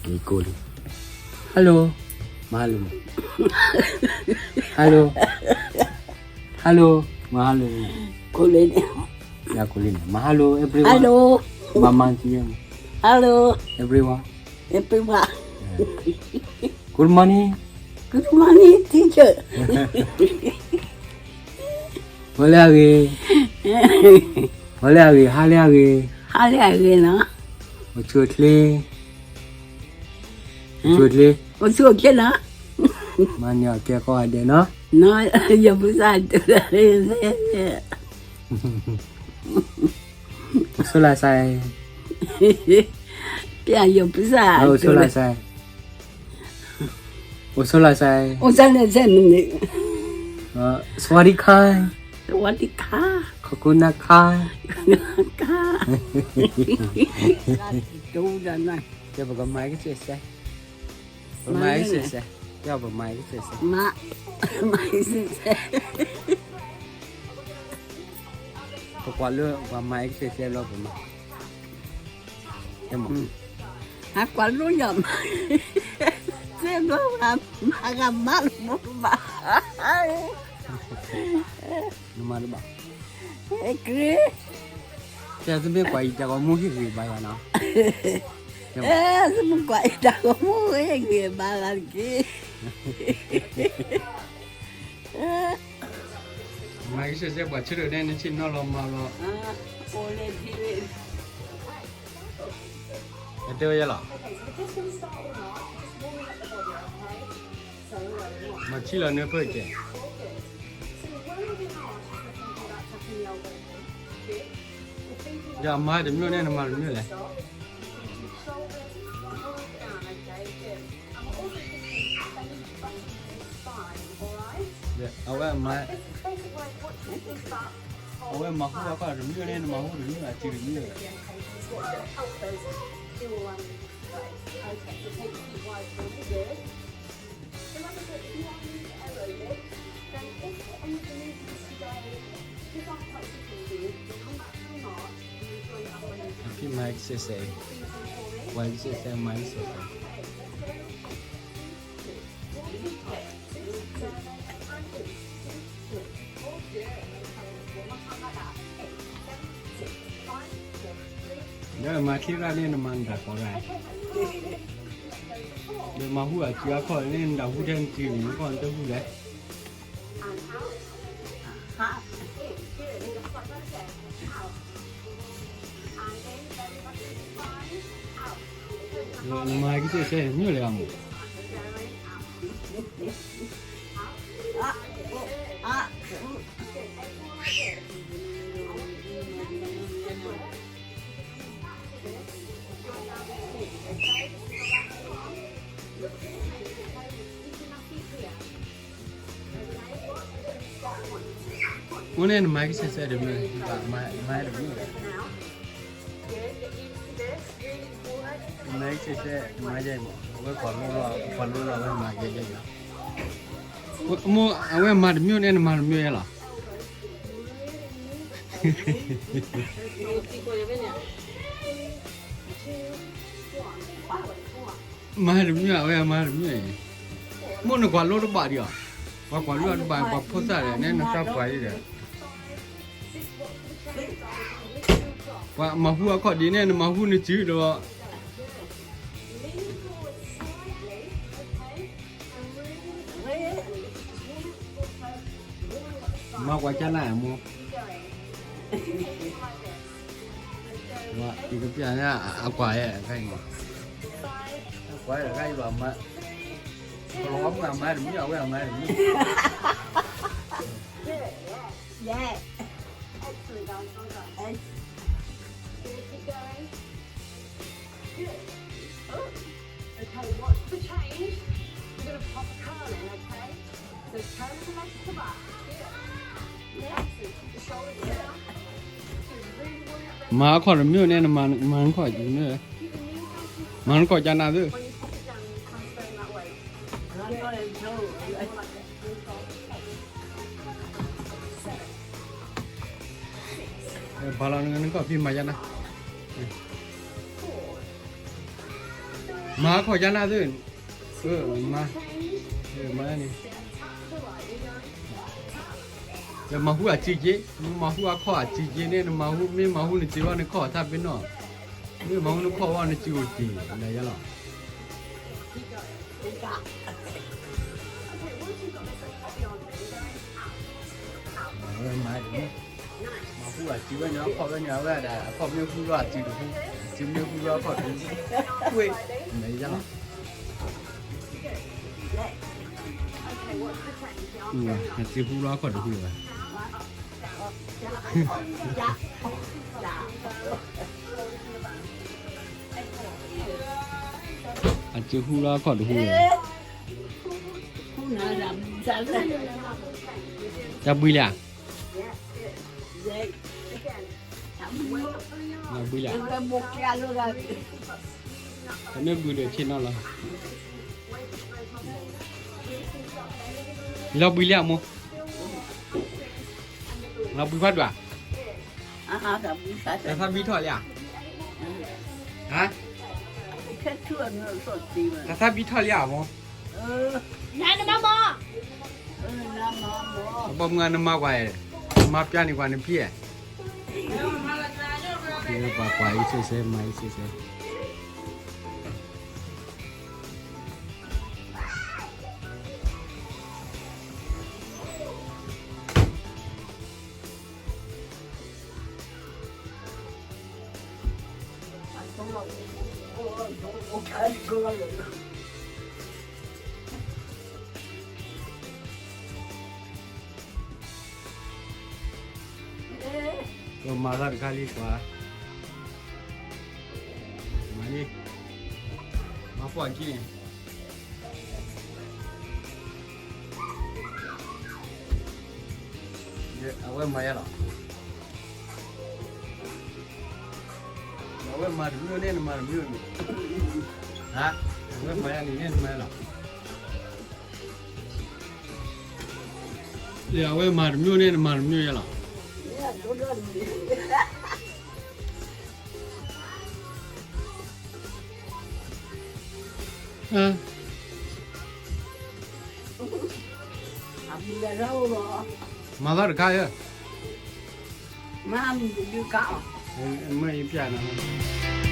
ယကိၢ်လံ. Hello, မၤ hello, hello, hello, မၤ hello, ကိၢ်လံန့ၣ်, ယကိၢ်လံန့ၣ်, မၤ hello everyone, hello, မၤ မၤ hello everyone, everyone, good morning, good morning teacher, ဝဲလၢအဂ့ၤ, ဝဲလၢအဂ့ၤ, ဟါလၢအဂ့ၤ, ဟါလၢအဂ့ၤနီၤ, အိၣ်ဆူၣ်အိၣ်ချ့, အိၣ်ဆူၣ်အိၣ်ချ့, အိၣ်ဆူၣ်အိၣ်ချ့နီၤ, မၤန့ၢ်အီၣ်ကဲကီၢ်ဂၤဒဲးနီၤ, နီၤ, ယီၤပူၤစၢ်, အိၣ်ဆိးလၢ်စဲ, ပျဲယီၤပူၤစၢ်, အိၣ်ဆိးလၢ်စဲ, အိၣ်ဆိးလၢ်စဲ, အိၣ်ဆိးလၢ်စဲမ့ၢ်န့ၣ်, สวัสดีค่ะ, สวัสดีค่ะ, ขอบคุณนะคะ, ခါ, ကဲ ပကမၤကစဲးစဲ, ပမၤကစဲးစဲ, ကဲ ပမၤကစဲးစဲ, မၤ, မၤကစဲးစဲ, ပကွၢ်လၢပှၤမၤကစဲးစဲလီၤ ပမၤ, ကဲမး, ဟးကွၢ်လၢယီၤမၤ, စဲဘျီ, မၤဂၤမၤလၢမၤဘၣ်, နမၤတဘၣ်, ကဲ သုမ့ၢ်ကွၢ်အံၤတၢ်ဂီၤမူဟ့ၣ်ဂ့ၤဘၣ်ယၤနီၤ, သုမ့ၢ်ကွၢ်အံၤတၢ်ဂီၤမူဟ့ၣ်ဂ့ၤဘၣ်လၢတက့ၢ်, မၤကစဲးစဲပှၤဆၢထၢၣ်န့ၣ် နဆ့ၣ်နီၤလီၤမၤလီၤ, အတဲဝဲယဲလီၤ, မၤဆံလီၤန့ၣ်ဖဲကဲ, ယမၤတမံၤန့ၣ် နမၤတမံၤလဲၣ်, အဝဲမၤ, အဝဲမၤဟူဘၣ်ခီၣ် တမံၤန့ၣ် နမၤဟူတမံၤ အစုတမံၤ, ဖံမၤကစဲးစဲ, ဝဲကစဲးစဲ မၤကစဲးစဲ, ဒီးမၤခံရၣ်န့ၣ် နမၤနတၢ်ကီရၣ်, ဒီးမၤဟူအစုအခီၣ်န့ၣ် နတၢ်ဟူထဲနစုန့ၣ် နကီၢ်နတဟူလဲၣ်, နမၤကစဲးစဲန့ၣ် မ့ၢ်လဲၣ်အမိၢ် အိၣ်န့ၣ်နမၤကစဲးစဲတမံၤ, မၤတမံၤ, နမၤကစဲးစဲ မၤယဲၢ်မး, အဝဲကွၢ်လိလီၤ, ကွၢ်လိလီၤ အဝဲမၤယဲၢ်ယဲၢ်, မိၢ် အဝဲမၤတမံၤန့ၣ် နမၤတမံၤယဲၢ်လီၤ. မၤတမံၤ အဝဲမၤတမံၤ, မိၢ်နကွၢ်လိတဘၣ်ဒံးဧါ, ပှၤကွၢ်လိတဘၣ် ပှၤဖိသၣ်ဒီး နဲနတၢ်ပှၤအံၤဒီး ပှၤမၤဟူအခီၣ်ဒ်န့ၣ် နမၤဟူနစုဒီး မၤကွၢ်ကၢ်နၢ်အမိၢ်, ယကပျၢ်န့ၣ် အကွၢ်ယဲၢ်အခါအံၤ, အကွၢ်ယဲၢ်အခါအံၤဘၣ်မၤ, ကလီၤမုၢ်အမၤတမံၤ အဝဲအမၤတမံၤ, Yeah. Excellent, guys. Well done. Good. Keep going. Good. Oh. Okay, watch the change. We're gonna pop a curl in, okay? So turn the legs to the back. Yeah. Excellent. Keep the shoulders down. So really work that မၤခီၣ်တမံၤန့ၣ် နမၤခီၣ်တမံၤ, မၤခီၣ်ကၢ်နၢ်သ့ၣ် When you pop it down, you transfer that weight. ဘၣ်လီၤနကီၢ်ဖံးမၤယါနၤ, မၤခီၣ်ယါနၢ်သ့ၣ်, မၤ, မၤန့ၣ်, မၤဟူအစုက့, မၤဟူအခီၣ်အစုက့န့ၣ် နမၤဟူ, မ့ၢ်မၤဟူနစုဘၣ်နခီၣ်ထါဘ့ၣ်နီၣ်, မ့ၢ်မၤဟူနခီၣ်ဘၣ်နစုအိၣ်တ့ၢ်လၢယလီၤ. မၤဟူအစုဝဲန့ၣ် အခီၣ်ဝဲန့ၣ် အဝဲဒၣ် အခီၣ်မ့ၢ်ဟူလီၤအစုတဟူ, အစုမ့ၢ်ဟူလီၤအခီၣ်တဟူ, ကွ့ၢ်, မၤယါလီၤ. အစုဟူလီၤအခီၣ်တဟူဘၣ်. အစုဟူလီၤအခီၣ်တဟူဘၣ်. တၢ်ဘှံးလံဧါ. ဘှံးလံဧါ. တမ့ၢ်ဘှံးဒီးဆ့ၣ်နီၤလီၤ. လီၤဘှံးလံဧါမိၢ်, လီၤဘှံးဖးဒိၣ်ဧါ. တၢ်သးဘံထီၣ်လံဧါ. ဟါ, တၢ်သးဘံထီၣ်လံဧါမိၢ်. နမၤမီၢ်, ဘီမုၢ်နမၤကွၢ်, နမၤပျါန့ၢ်ကွၢ်နဖံဧါ. ပှၤကွၢ်အံၤစ့ၢ်စဲ မၤအံၤစ့ၢ်စဲ. ကမၤသးတခါလံကွၢ်, မၤလံ, မၤဖှီၣ်ကံန့ၣ် အဝဲမၤယါလီၤ. အဝဲမၤတမံၤန့ၣ် နမၤတမံၤန့ၣ်, အဝဲမၤယါန့ၣ် နမၤယါလီၤ. အဝဲမၤတမံၤန့ၣ် နမၤတမံၤယါလီၤ. မၤသးတခါယဲ, မ့ၢ်ယပျၢ်နၤ.